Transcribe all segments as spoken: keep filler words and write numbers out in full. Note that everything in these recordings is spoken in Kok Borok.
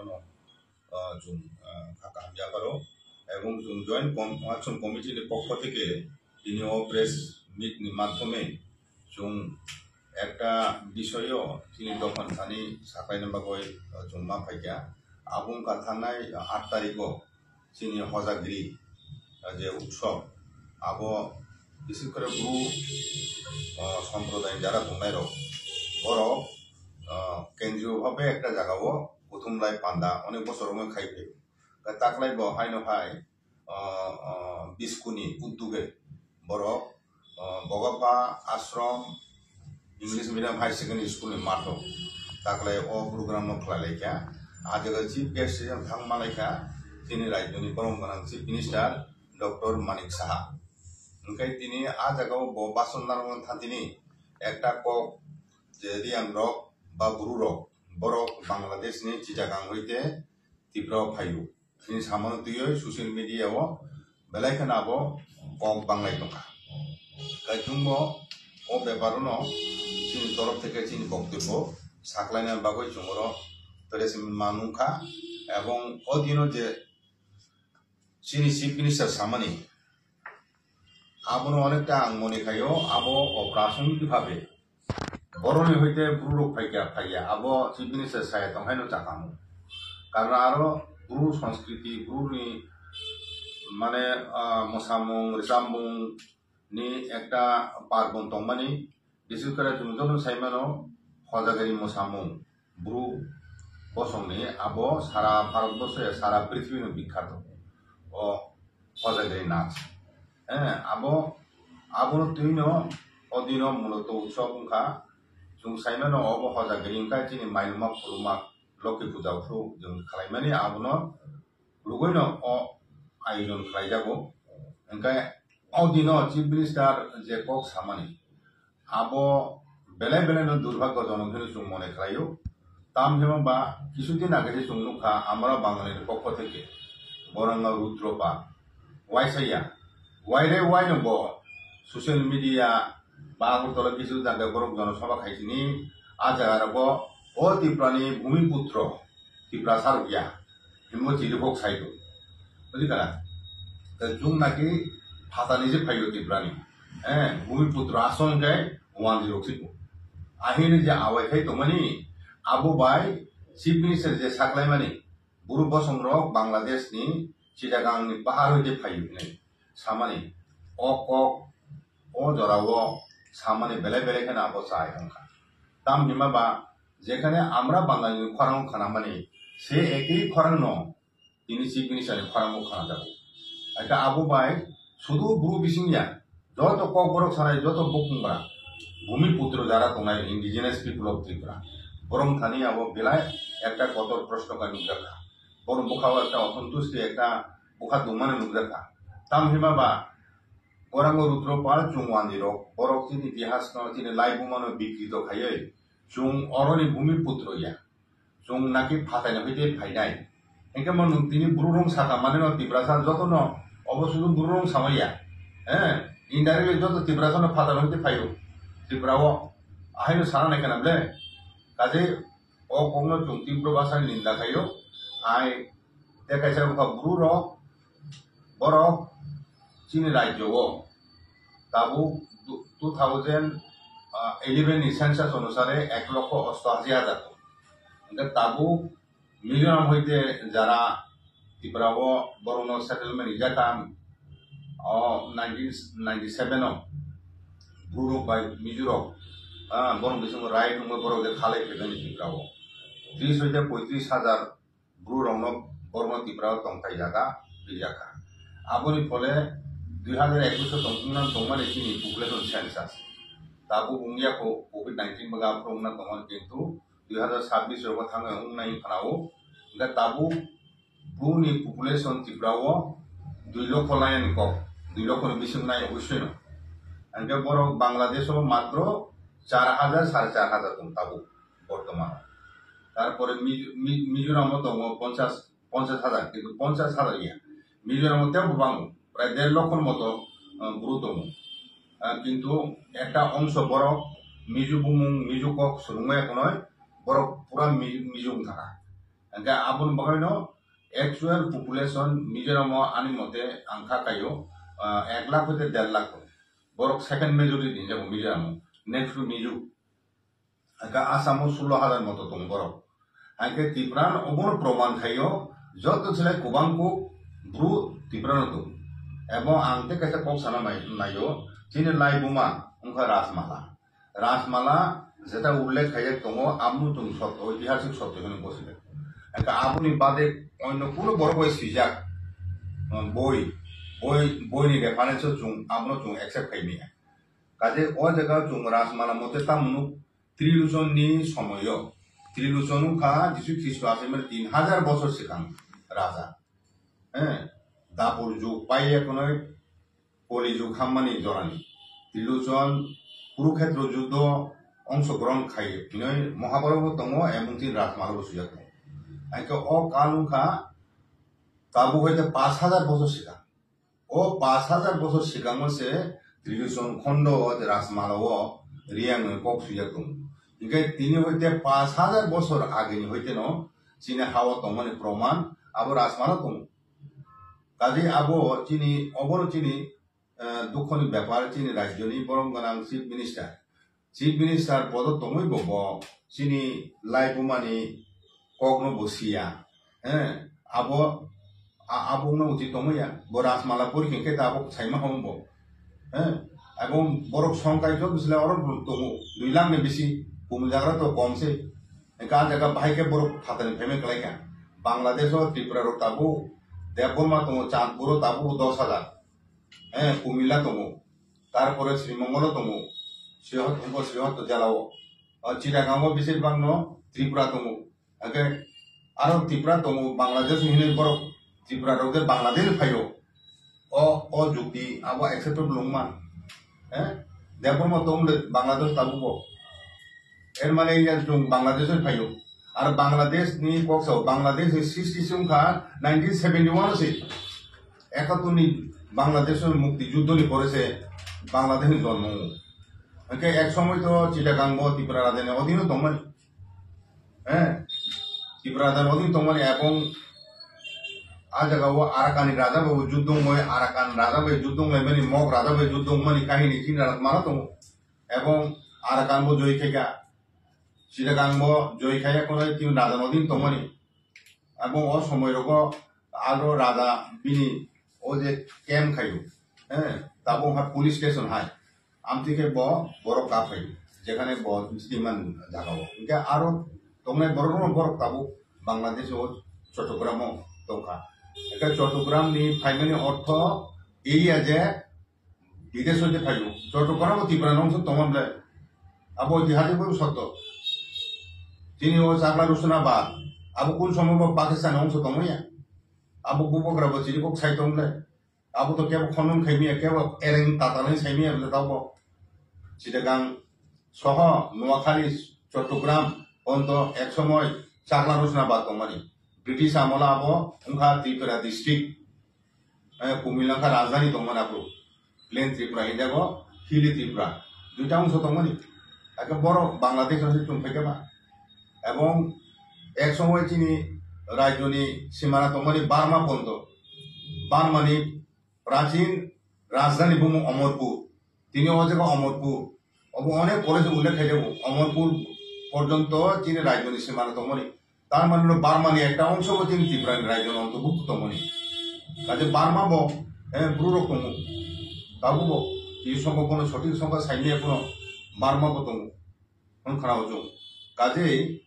ah, chwng, ah, kha kaham yaparo. Ebong chwng Joint Com-, Action Committee ni pokho theke tini o press meet ni madhyome chwng ekta bisoyo chini dophani thani saklaina bagwi, ah, chwng ma phaikha. Abo wngkha thangnai, ah, aat tarikh o chini Hojagiri, ah, je utsob, abo bises kore Bru, ah, somprodai jara tongnairok, borok, ah, kendriyo bhabe ekta jagao kuthumlai panda onek bosor wngwi khai phaio. Taklai bo haino hai, ah, ah, Biskuni udduge borok, ah, Bogopha Ashram English Medium High Secondary School ni matho taklai o program no khlai laikha. A jaga chief guest hisabe thang malaikha chini rajyoni borom gwnang Chief Minister Doctor Manik Saha. Hwnkhe tini a jaga o bo bason narwkna thantini ekta kok je Riang rok ba Bru rok, borok Bangladesh ni Chittagong hoite Tripura o phaio. Chini samano twiwi social media o belai kheno abo kok banglai tongkha. Kaichungo o bepar no chini torof theke chini boktobyo saklaina bagwi chwng oro press meet ma nungkha, ebong o dino je chini Chief Minister samani abono onekta ang mone khaio, abo oprasongik bhabe boroni hoite Bru rok phaikya, phaikya, abo Chief Minister saya tong haino chakamo. Karon aro Bru sanskriti, Bru ni mane, ah, mwsamung, rwchapmung ni ekta parbon tongmani, bises kore chwng joto saimano Hojagiri mwsamung. Bru bosongni abo sara Bharat borso ya sara prithibino bikhato o Hojagiri nath. Eh, abo, abono twino o dino muloto utsob wngkha. Chwng saimano obo Hojagiri wngkha chini mainuma khuluma Lokhi puja utsob chwng khlaimani abono rwgwino o ayojon khlaijago. Hwnkhe o dino Chief Minister je kok samani, abo belai belai no durbhagyojonok hinwi chwng mone khlaio. Tam hwnba ba kisu din age se chwng nukha, amra Bangali ni pokho theke Goranga Rudropal waisaya, waire waino bo social media ba Agartala kisu jaga borok jonosabha khaisini, a jaga rogo o Tripura ni Bhumiputro Tiprasa rok ya, himbo chili kok sai do. Bujikha? Te chwng naki phatani se phaio Tripura ni. Eh, Bhumiputro asong khe wanjwi rok se bo. Ahini je awai khai tongmani, abo bai Chief Minister je saklaimani, Bru bosong rok Bangladesh ni Chittagong ni pahar hoite phaio hinwi samani, o kok o jorao samani belai belai kheno abo chai wngkha. Tam hima ba jekhane amra Bangali ni khorang khanamani se ekhi khorang no tini Chief Minister ni khorang bo khana jago. Aka abo bai sudu Bru bising ya joto kokborok sanai joto bukhungra Bhumiputro jara tongnai Indigenous People of Tripura. Borok thani abo belai ekta kotor proshno khe nukjakha. Borok bwkhao ekta osantusti ekta bwkha tongmani nukjakha. Tam hima ba Goranga Rudropal chwng wanjwi rok, borok chini itihas no, chini laibuma no bikrito khaiwi, chwng oroni Bhumiputro ya. Chwng naki phatai no hoite phainai. Hingke mo nwng tini Bru rong saka mani no Tiprasa joto no, obo sudu Bru rong samaya. Eh, indirectly joto Tiprasa no phatai no hoite phaio. Tripura o, ahai no sana nai kana ble. Kaje o kok no chwng Tripura basa ni ninda khaio. Ai, te kaisa wngkha Bru rok, borok chini rajyo o tabuk du-, two thousand eleven ni census onusare ek lokho osto ashi hajar tong. Hingke tabuk Mizoram hoite jara Tripura o borokno settlement rijak kha, o nineteen ninety-seven o Bru rok bai Mizo rok, ah, borok bisingo right wngwi borok je khalai phaimani Tripura o. Tris hoite poitris hajar Bru rokno borokno Tripura o tongthai jaga rijak kha. Aboni phole dui hazar ekush o tongthoknani tongmani chini population census. Tabuk wngya kho covid nineteen baga aphuru wngna tongmani kintu dui hazar sabbish rogo thangwi wngnai phano. Hingkhe tabuk Bru ni population Tripura o dui lokho lainani kok, dui lokho ni bising nai obossoino. Hingkhe borok Bangladesh o matro char hajar, sare char hajar tong tabuk. Bortoman. Tarpore Miz-, Mi-, Mizoram o tongo ponchash, ponchash hajar, kintu ponchash hajar ya. Mizoram o tebo bango, prai der lokho moto, ah, Bru tongo. Ah, kintu ekta ongso borok Mizo bumung, Mizo kok swrwngmaya khwnwi borok pura Mi-, Mizo wngkha. Hingke aboni bagwino actual population Mizoram o ani mote ang kha kaio, ah, ek lakh hoite der lakh tong. Borok second majority hinjago Mizoram o, next to Mizo. Hingke Assam o sullo hajar moto tong borok. Hingke Tripura no obono proman khaio, joto chwlai kwbang kuk bru Tripura no tong. Ebo ang tei kaisa kok sana mai, naio, chini laibuma wngkha Rajmala. Rajmala jeta ullekh khaijak tongo, abno chwng sotto, oitihasik sotto hinwi boside. Hingke aboni bade onno kuno borok bai swijak, um, boi, boi, boini reference o chwng abono chwng accept khai manya. Kaje o jaga chwng Rajmala mote tamo nuk Trilochon ni somoyo. Trilochon wngkha Jisu Khristo achai mani tin hajar bosor swkang raja. Eh, Dapur jug pai ekhonoi Koli jug hammani jorani. Trilochon Kurukhetro juddo ongsogrohon khai hinoi Mahabharata bo tongo, ebong tin Rajmala bo swijak tongo. Haikhe o kal wngkha tabuk hoite pash hajar bosor swkang. O pash hajar bosor swkango se Trilochon khondo o je Rajmala o Reang ni kok swijak tongo. Hinkhe tini hoite pash hajar bosor agini hoite no chini ha o tongmani proman abo Rajmala tongo. Kaje abo chini, obono chini, eh, dukhoni bepar chini rajyoni borom gwnang Chief Minister. Chief Minister podo tongwi bo, bo chini laibumani kokno bo siya. Eh, abo, a-, abo wngno uchi tongwi ya. Bo Rajmala pori khe khe ta abo saima hwn bo. Eh, abo borok songkai jok bisle oro tongo. Dui lakh ni bisi kumul jagra to kom se. Hingke ah jaga bahai khe borok phatani payment khlai kha. Bangladesh o Tripura rok tabuk, Debbarma tongo, Chandpur o tabuk dos hajar. Eh, Kumilla tongo. Tarpore Sri Mongol o tongo. Srihot, tongo Srihot jela o. O Chittagong o besir bang no Tripura tongo. Hingke aro Tripura tongo, Bangladesh hinwi borok Tripura rok de Bangladesh phaio. O, o jukti abo acceptable wngma. Eh? Debbarma tong de Bangladesh tabuk bo. Er mane ya chwng Bangladesh oi phaio. Ar Bangladesh ni kok sao, Bangladesh ni sixty se wngkha nineteen seventy one se. Ekattor ni Bangladesh ni mukti juddo ni pore se Bangladesh ni jonmo. Hingke ek somoy to Chittagong bo Tripura raja ni odino tongmani. Eh, Tripura raja odin tongmani ebong ah jaga o Arakan ni raja bai juddo wngmani, Arakan raja bai juddo wnglaimani, Mog raja bai juddo wngmani kahini chini raja mano tongo. Ebong Arakan bo joi khaikha, Chittagong bo joi khaikha, kono tini raja odin tongmani. Ebong o somoi rogo aro raja bini o je camp khaio, eh, tabuk ha police station hai. Amtwi khe bo borok ka phai, jekhane bo sitiman jaga o. Hingke aro tongnai borok rok borok tabuk Bangladesh o Chottogram o tongkha. Hingke Chottogram ni phaimani ortho area je bidesh hoite phaio. Chottogram o Tripura nongso tongma ble. Abo itihatik bo sotto. Tini o Chakla Rusuna ba abo kun somo bo Pakistan nongso tongmaya. Abo bubagra bo chiri kok sai tong ble. Abo to kebo khonung khaimiya, kebo ereng tatalai saimiya bole tabo. Chittagong soho Noakhali, Chottogram, onto ek somoy Chakla Rusna ba tongmani. British amolo abo wngkha Tripura district, eh, Kumilla wngkha rajdhani tongmani abo. Plain Tripura hinjago, hilly Tripura. Duita ongso tongmani. Ake borok Bangladesh no se chumphai khe ba. Ebong ek somoy chini rajyoni simana tongmani Burma ponto. Burmani prachin rajdhani bumung Omorpur. Tini o jaga Omorpur. Obo onek pore se ullekh khai jago. Omorpur porjonto chini rajyoni simana tongmani. Tar mane no Burmani ekta ongso bo chini Tripurani rajyoni ontobukto tongmani. Kaje Burma bo, eh, bru rok tongo. Tabuk bo, tini songkha kono sothik songkha saimaya kono Burma bo tongo. Hwn khana o chwng. Kaje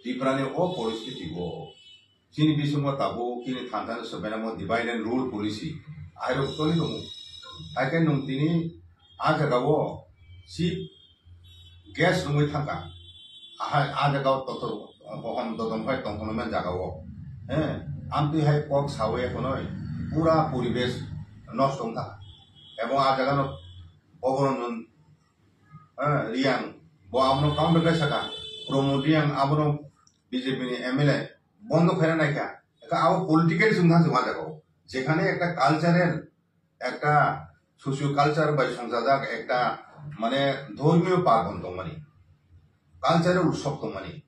Tripura ni o poristiti o chini bisingo tabuk chini thansa ni sobainamo divide and rule policy airok toli tongo. Haikhe nwng tini a jaga o chief guest wngwi thangkha. Ahai a jaga o totor bohom dodom khai tongthoknai man jaga o. He, amtwi hai kok sawi ekhonoi pura poribesh nosto wngkha. Ebong a jaga no obono nwng Eh, Riang, bo abono counter khe saka, Pramod Riang abono B J P ni M L A bondo khaina naikha. Ekha abo political sung thang sung jaga o. Jekhane ekta cultural, ekta socio culture bai songjajak, ekta mane dhormiyo parbon tongmani, cultural utsob tongmani.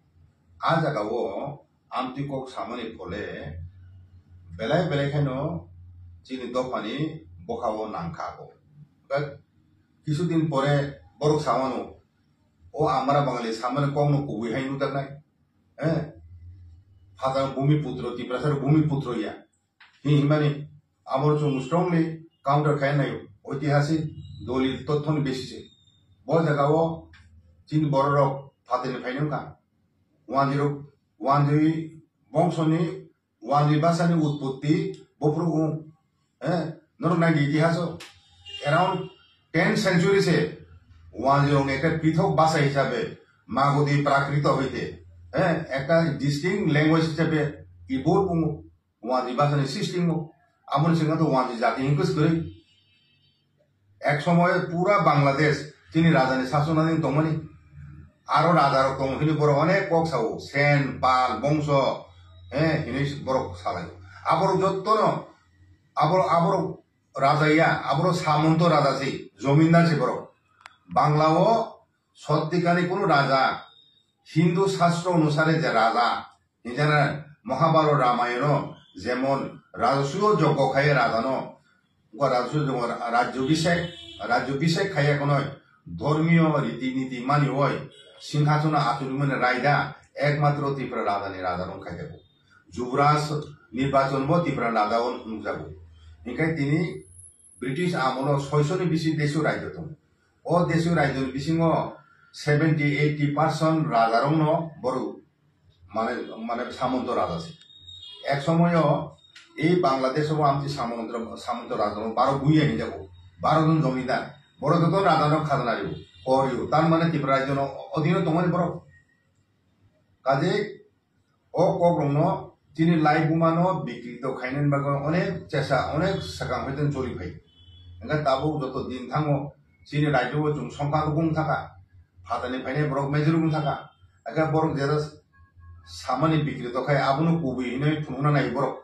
A jaga o amtwi kok samani phole belai belai khaino chini dophani bwkhao nangkha bo. But kisu din pore borok samano, o Amara Bangali samani kokno kubui hai nukjaknai. Eh? Phatar Bhumiputro, Tiprasar Bhumiputro ya. Hi himani abo chwng strongly counter khai naio, oitihasik dolil tothoni basis e. Bo jagao chini bororok phatarni phaino wngkha. Wanjwi rok, Wanjwi bongsoni, Wanjwi bhasani utpotti bophuru wng. Eh, norok nai di itihaso. Around ten century se Wanjwi rokni ekta prithok bhasha hisabe Magodi Prakrito hoite, eh, ekta distinct language hisabe evolve wng. Wanjwi bhasani system o. Amoni singha to Wanjwi jati hinkhe swkri. Ek somoy pura Bangladesh chini rajani sasonani tongmani. Aro rajarok tongo hini borok onek kok sao, Sen, Pal, Bongso, eh, hini borok salai. Aborok jottono, abor-, aborok raja ya, aborok samonto raja si, jomindar si borok. Banglao sottikani kunu raja, Hindu sastro onusare je raja, Hingkhe Mahabharata Ramayano jemon rajasuyo joggo khai rajano, wngkha rajasuyo joggo rajyo bisek, rajyo bisek khai ekhonoi dhormiyo riti niti manioi singhasono achukmani raida ekmatro Tripura rajani rajarok khai jago. Jubraj nirbachonbo Tripura rajao nukjago. Hingkhe tini British amolo soisoni bisi desho rajyo tongo. O desho rajyoni bisingo seventy eighty percent rajarokno borok mane, mane samonto raja se. Ek somoyo ei Bangladesh o amtwi samonto, samonto raja no baro buya hinjago, baro jon jomindar. Borok joto raja no khajana rio, kor rio. Tar mane Tripura rajyo no odino tongmani borok. Kaje o kok rok no chini lai buma no bikrito khainani bagwi onek chesa, onek swkang hoi choli phai. Hingkhe tabuk joto din thango chini rajyo o chwng songkha rwkung thaka, phatani phainai borok major wng thaka. Hingkhe borok jera samani bikrito khai abono kubui hinwi phunukna nai borok.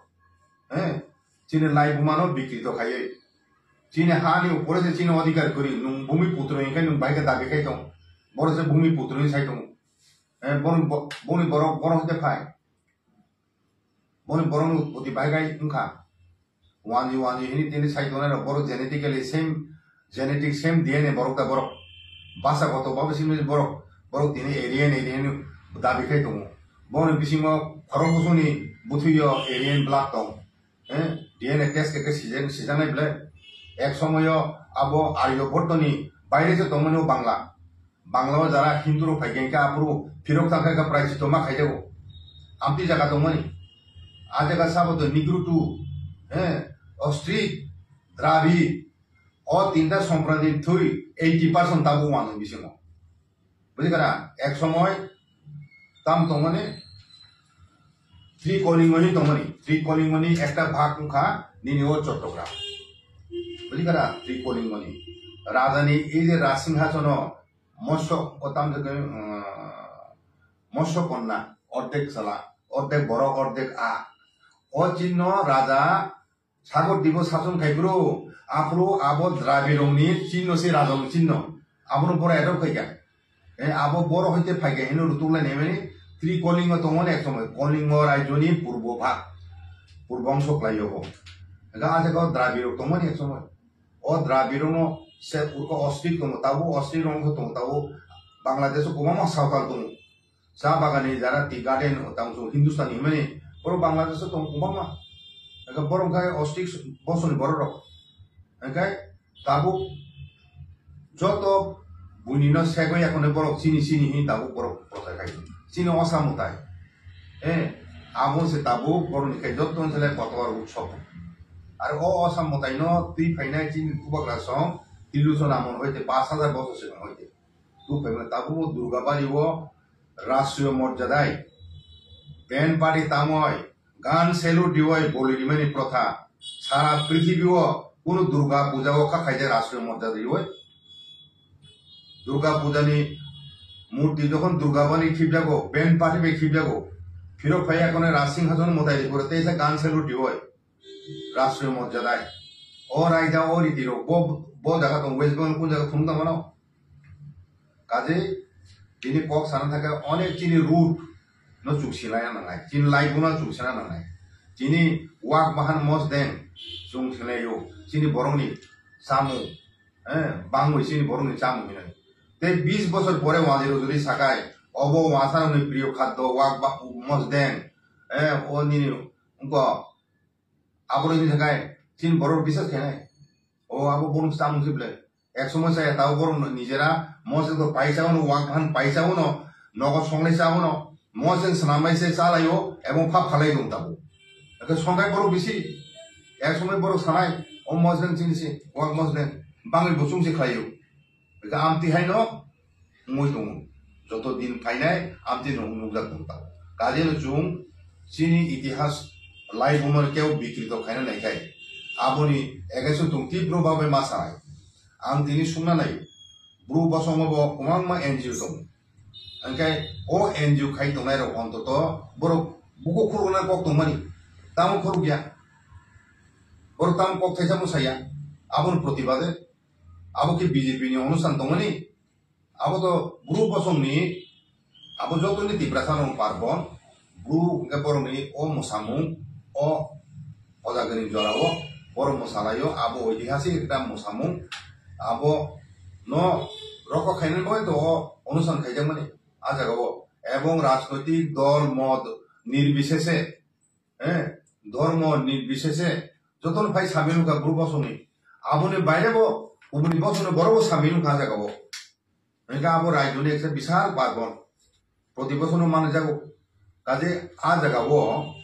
He? Chini lai buma no bikrito khaiwi. Chini ha ni upore se chini odhikar kwrwi, nwng bhumi putro hinkhe nwng bai khe dabi khai tong. Borok se bhumi putro hinwi sai tongo. Eh, boni bo-, boni borok, borok hwnkhe phai. Boni borokni utpoti bai gai wngkha. Wanji, wanji hini tini sai tongnai rok, borok genetically same, genetic same D N A borok da borok. Basa koto babo simi borok, borok tini Aryan, Aryan dabi khai tongo. Boni bisingo khorok bosongni bwthwio Aryan blood tong. Eh, D N A test khe, khe sijak-, sijaknai belai. Ek somoyo abo Aryo Bhottoni baire se tongmani o Bangla. Bangla o jara Hindu rok phai khe, khe aphuru phirok thang khe, khe prai chitoma khai jago. Amtwi jaga tongmani. A jaga sabo to Nigrutu, eh, Ostrich, Drabi, o tinta sompradini thwi eighty percent tabuk wano bisingo. Bujikha na? Ek somoy tam tongmani, Trikolingoni tongmani, Trikolingoni ekta bhag wngkha nini o Chottogram. Bujikha na? Trikolingoni. Rajani ei je Rajsinghasono Mosok, o tam je, uh, Mosok Konna, ordek sala, ordek borok, ordek a. O chinno raja Sagor Dibo sason khai phuru, aphuru abo Drabidirokni chinno se rajani chinno. Abono boro adopt khai kha. Eh, abo boro hoite phai kha hino rutuk lai naimani, Tri Kolingo tongmani ek somoy. Kolingo rajyoni purbo bhag. Purbo ongso klai o bo. Hingkhe a jaga o Drabidirok tongmani ek somoy. O Drabidirokno se urko Ostrich tongo, tabuk Ostrich rok tongo, tabuk Bangladesh o kwbangma sawtal tongo. Cha bagani jara tea garden o tamo chwng Hindustani hinmani, borok Bangladesh o tongo kwbangma. Hingkhe borok khe Ostrich bosongni borok rok. Hingkhe tabuk joto buini no segwi ya khone borok chini chini hin tabuk borok prochar khai. Chini osa mwtai. Eh, abo se tabuk borok ni khe joto ni sele kotor utsob. Ar o osa mwtai no twi phainai chini bubagra song Tiluson amon hoite pash hajar bosor swkang hoite. Twi phaimani tabuk o Durga Bari o Rashtriyo Morjadai, band party tamoi, gan salute diwoi boli rimani protha, sara prithibi o kunu Durga Puja o kha khaijak Rashtriyo Morjadai diwoi. Durga Puja ni murti jokhon Durga Bari khibjago, band party bai khibjago, phirok phai ya khone Rajsinghason mwtai rikore teisa gan salute diwoi. Rashtriyo Morjadai. O raida o riti rok bo, bo jaga tong West Bengal kun jaga phunuk tangmano. Kaje tini kok sana thake onek chini root, no chuk silai na nangnai, chini lai guna chuk sina nangnai. Chini wak bahan mosdeng chuk silai yo, chini borok ni chamung, eh, bangwi chini borok ni chamung hinwi. Tei bis bosor pore wazir jodi sakai, obo wasa ni priyo khaddo wak ba mosdeng, eh, o nini wngko Abo ni sakai, chini borok bisas khainai. O abo borok samung si ble. Ek somoy saya tabo borok nijera mosdeng to paisa uno, wak bahan paisa uno, nogo songlai sa uno, mosdeng swnamai se chalaio, ebong phap khalai dong tabo. Eke songkai borok bisi, ek somoy borok sanai, o mosdeng chini si, wak mosdeng, bangwi bo chungsi khlaio. Eka amtwi haino wngwi tongo. Joto din phainai amtwi no nukjak tongo ta. Kajeno chwng chini itihas laibumano kebo bikrito khaina naikhai, aboni against-o chwng tibro babai ma sanai. Ang tini sungna nai, Bru bosongo bo kwbangma N G O tongo. Hwnkhe o N G O khai tongnai rok ontoto borok buko khurukna kok tongmani, tamo khurukya. Borok tamo kok thaisa mwsaya, aboni protibade abo khe B J P ni onustan tongmani. Abo to Bru bosongni, abo jotoni Tiprasa no parbon, Bru hwnkhe borokni o mwsamung, o ojagani jorao borok mwsalaio, abo oitihasik ekta mwsamung, abo no rokho khainani bagwi to o onustan khaijakmani a jagao, ebong rajnoitik dol mot nirbisese, eh, dhormo nirbisese jotono phai samil wngkha Bru bosongni. Aboni bairebo kubuni bosongni borokbo samil wngkha a jagao. Hwnkhe abo rajyoni ekta bisal parbon. Proti bosongno manwi jago. Kaje a jagao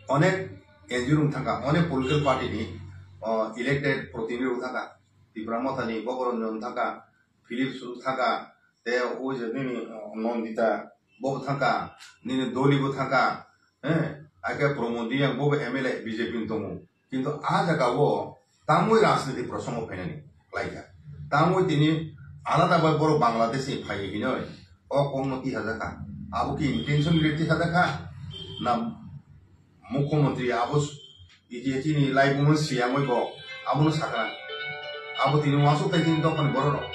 onek N G O rok thangkha, onek political party ni, o, elected protinidhi rok thangkha. Tipra Mothani Bhogoranjan thangkha, Philip Suru thangkha, tei o je nini, o, Nandita bo thangkha, nini Doli bo thangkha, eh, ake Pramod Reang bo M L A B J P ni tongo. Kintu a jaga o tamwi rajniti prosongo phainani khlaikha. Tamwi tini alada bai borok Bangladesh ni phai hinoi o kokno tihajakha. Abo ki intention ri tihajakha na Mukhyamantri abo s-, iti chini laibumung siyamoi bo abono sakha. Abo tini uansuk tai tini dophani borok rok.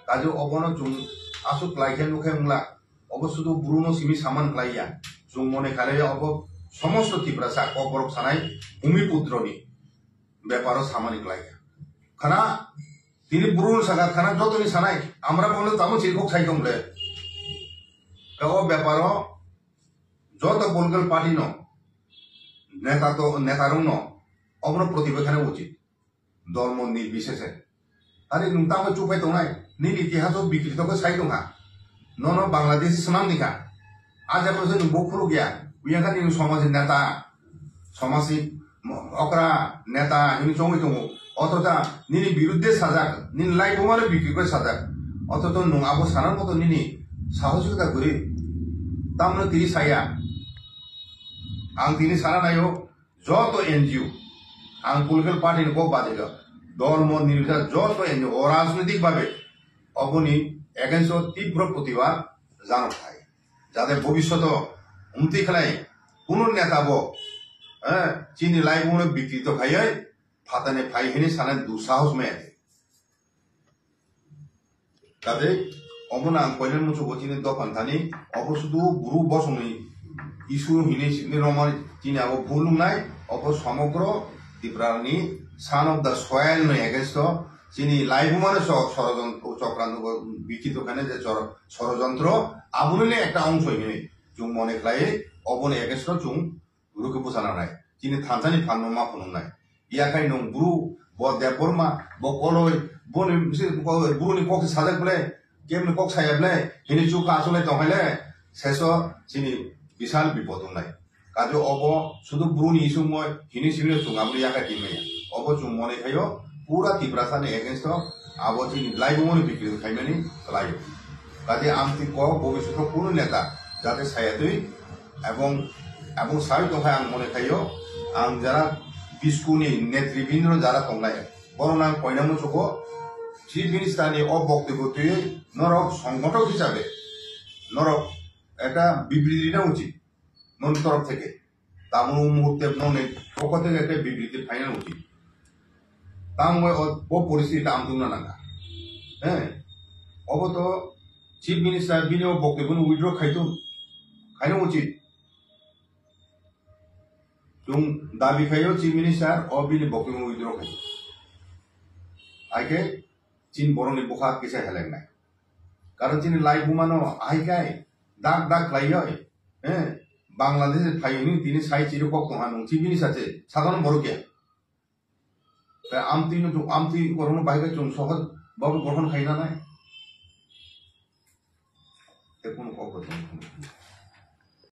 Kaje obono chwng aswk khlai khe nukhe wngla. Obo sudu Bru no simi saman khlai ya. Chwng mone khalai ya obo somosto Tiprasa kokborok sanai Bhumiputro ni beparo samani khlai ya. Khana tini Bru no saka khana jotoni sanai amra bono tamo chiri kok sai tong le. Ka o beparo joto political party no neta to, neta rok no obono protibad khana uchit. Dormo nirbisese. Ari nwng tamo chupai tongnai? Nini itihaso bikrito khe sai tongkha. Nono Bangladeshi swnam ni kha. A jaga se nwng bo khuluk ya. Uyang kha nini somaj ni neta, somaj ni mo-, okra neta hini chongwi tongo. Othocha nini birudde sajak, nini laibumano bikri khe sajak. Othocha nwng abo sanar moto nini sahos khe ta kwrwi. Tamno tini saya. Ang tini sana naio, joto N G O, ang political party ni kok badi kha, dormo nirbisese joto N G O, o rajnoitik babe oboni against o tibro protibad jano thai. Jate bobissoto umtwi khlai kunu neta bo, eh, chini laibumung no bikrito khaiwi phatani phai hini sanai dusahos maya. Kate omono ang koinani muchungo chini dophani thani, obo sudu Bru bosongni issue hinwi simi romani chini abo bul wngnai, obo somogro Tiprani son of the soil ni against o chini laibumano so-, sorojontro, chokranto, bikrito khaina je chor-, sorojontro, abononi ekta ongso hinwi chwng mone khlaiwi oboni against o chwng Bru khe bwsa nangnai. Chini thansa ni phan no ma phunuknai. Yakhai nwng Bru, bo Debbarma, bo Koloi, boni bisi Bru ni kok se sajak ble, kebni kok saya ble, hini chukha achuk lai tong hai le, seso chini bisal bipod wngnai. Kaje obo sudu Bru ni isuk moi, hini simi chwng abo yakhai twi manya. Obo chwng mone khaio, pura Tiprasa ni against o, abo chini laibumung ni bikri khaimani khlaio. Kaje amtwi kok bobiswt o kunu neta jate saya twi, Ebong, ebong sai tongkha ang mone khaio, ang jara biskuni netribindro jara tongnai, borok nang koina muchugo, Chief Minister ni o boktobyo twi norok songgothok hisabe norok ekta bibriti rina uchit, noni torof theke, tamo muhurte noni pokho theke ekta bibriti phaina uchit. Tamo o, o poristiti tamo tungna nangkha. He, obo to Chief Minister bini o boktobyo no withdraw khai tong. Khaino uchit. Chwng dabi khaio Chief Minister o bini bokong withdraw khai. Aike chin boroni bukha kisa helengnai. Karon chini lai bumano ahikai dak dak khlaioi. Eh, Bangladesh phaiyoni tini sai chiri kok tongha nung Chief Minister se sadono borok ya. Te amtwi no, amtwi borokno bahai khe chwng sohoj bhabe gothon khaina nai. Te kono kok bo tong.